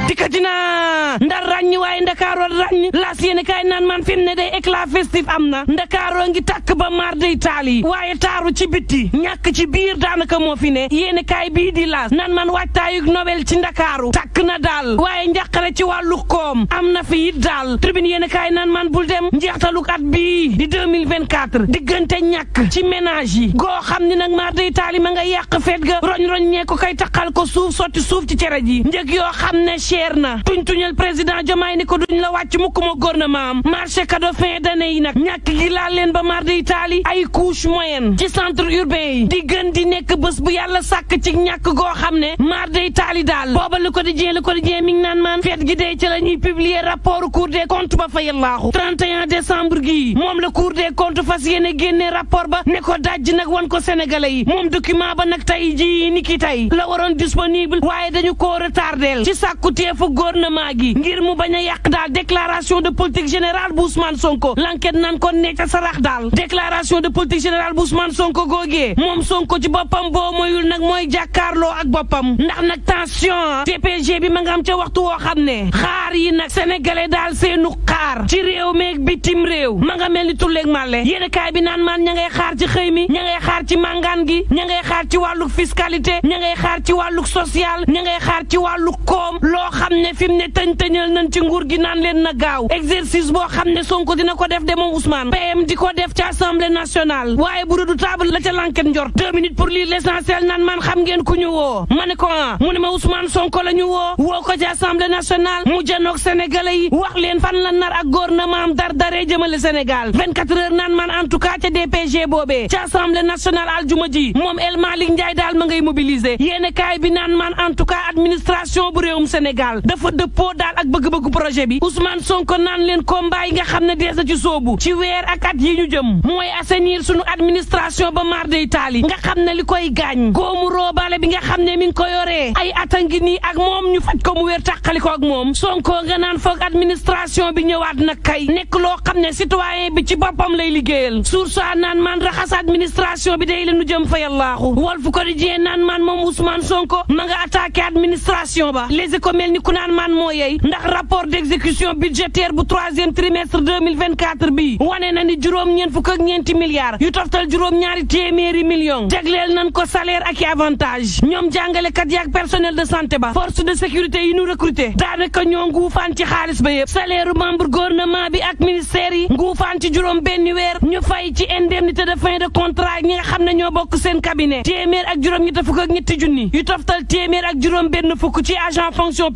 dikkati na Ndar ràññ waaye Ndakaaroo ràññ laas yéene kaay naan man fi mu ne day éclat festif am na Ndakaaroo ngi tàkk ba maar day taal yi waaye taaru ci bitti ñàkk ci biir daanaka moo fi ne yéene kaay bii di laas naan man waajtaayug Nobel ci Ndakaaru tàkk na daal waaye njàqare ci wàllu koom am na fi it daal tribune yéene kaay naan man bul dem njeextaluk at bii di 2024 diggante ñàkk ci ménage yi goo xam ni nag maar day taal yi ma nga yàq feet ga roñ-roñ ñee ko kay taqal ko suuf sotti suuf ci cere ji njëg yoo xam ne cher na tuñal président Diomaye ni ko duñ la wàcc mukk ma gouvernement am marché cadeau fin d'année yi nag ñàkk gi laal leen ba mar de Italie ay couche moyenne ci centre urbain yi di gën di nekk bés bu yàlla sàkk ci ñàkk goo xam ne mar de Italie daal booba le quotidien mi ngi naan maan feet gi day ci la ñuy publier rapport cour des comptes ba fa yallaaxu 31 décembre gii moom la cour des comptes fas yéene génne rapport ba ne ko dajj nag wan ko sénégalais yi moom document ba nag tey ji ni ki tey la waroon disponible waaye dañu koo retardel ci sàkku teefu gouvernement gi ngir mu bañ a yàq daal déclaration de politique générale bu Ousmane Sonko l'enquête naan kon ne ca sarax daal déclaration de politique générale bu Ousmane Sonko googee moom Sonko ci boppam boo moyul nag mooy jàkkaarloo ak boppam ndax nag tension DPG bi ma nga am ca waxtu woo xam ne xaar yi nag sénégalais daal seenu xaar ci réew meeg bitim réew ma nga mel ni tulleeg màlle yéen kaay bi naan maan ña ngay xaar ci xëy mi ña ngay xaar ci màngaan gi ña ngay xaar ci wàlluk fiscalité ña ngay xaar ci wàlluk social ña ngay xaar ci wàlluk koom loo xam ne fi mu ne tëñ-tëñal nañ ci nguur gi naan leen na gaaw exercice boo xam ne Sonko dina ko def de moom Ousmane PM di ko def ci assemblée nationale waaye bu redoutable la ca l'enquête njort 2 minutes pour lire l'essentiel naan man xam ngeen ku ñu woo ma ne ko mu ne ma Ousmane Sonko la ñu woo ko ci assemblée nationale mu janoog sénégalais yi wax leen fan la nar ak gouvernement am daree jëmale Sénégal 24 heures naan man en tout cas ca DPG boobee ci assemblée nationale aljuma ji moom El Malick Ndiaye daal ma ngay mobiliser yéene kaay bi naan man en tout cas administration bu réewum Sénégal dafa dëppoo daal ak bëgg-bëggu projet bi Ousmane Sonko naan leen combat yi nga xam ne dees na ci soobu ci weer ak at yi ñu jëm mooy assainir sunu administration ba mar de Italie nga xam ne li koy gaañ góomu roobale bi nga xam ne mi ngi ko yoree ay ata ngi nii ak moom ñu faj ko mu weer tàqali ko ak moom Sonko nga naan foog administration bi ñëwaat nag kay nekk loo xam ne citoyen bi ci boppam lay liggéeyal source a naan man raxas administration bi day leenu jëm fa yallaaxu Walf Quotidien naan man moom Ousmane Sonko ma nga attaqué administration ba Les Échos mel ni ku naan man moo yey ndax rapport d'exécution budgétaire bu 3e trimestre 2024 bi wane na ni juróom-ñeent fukk ak ñeenti milliards yu toftal juróom-ñaari téeméeri millions jagleel nañ ko salaire ak i avantage ñoom jàngalekat yi ak personnel de santé ba force de sécurité yi ñu recruté daanaka ñoo nguufaan ci xaalis ba yëpp salaire membre gouvernement bi ak ministère yi nguufaan ci juróom benn weer ñu fay ci indemnité de fin de contrat ñi nga xam ne ñoo bokk seen cabinet téeméer ak juróom ñetti fukk ak ñetti junni yu toftal téeméer ak juróom benn fukk ci agent fonction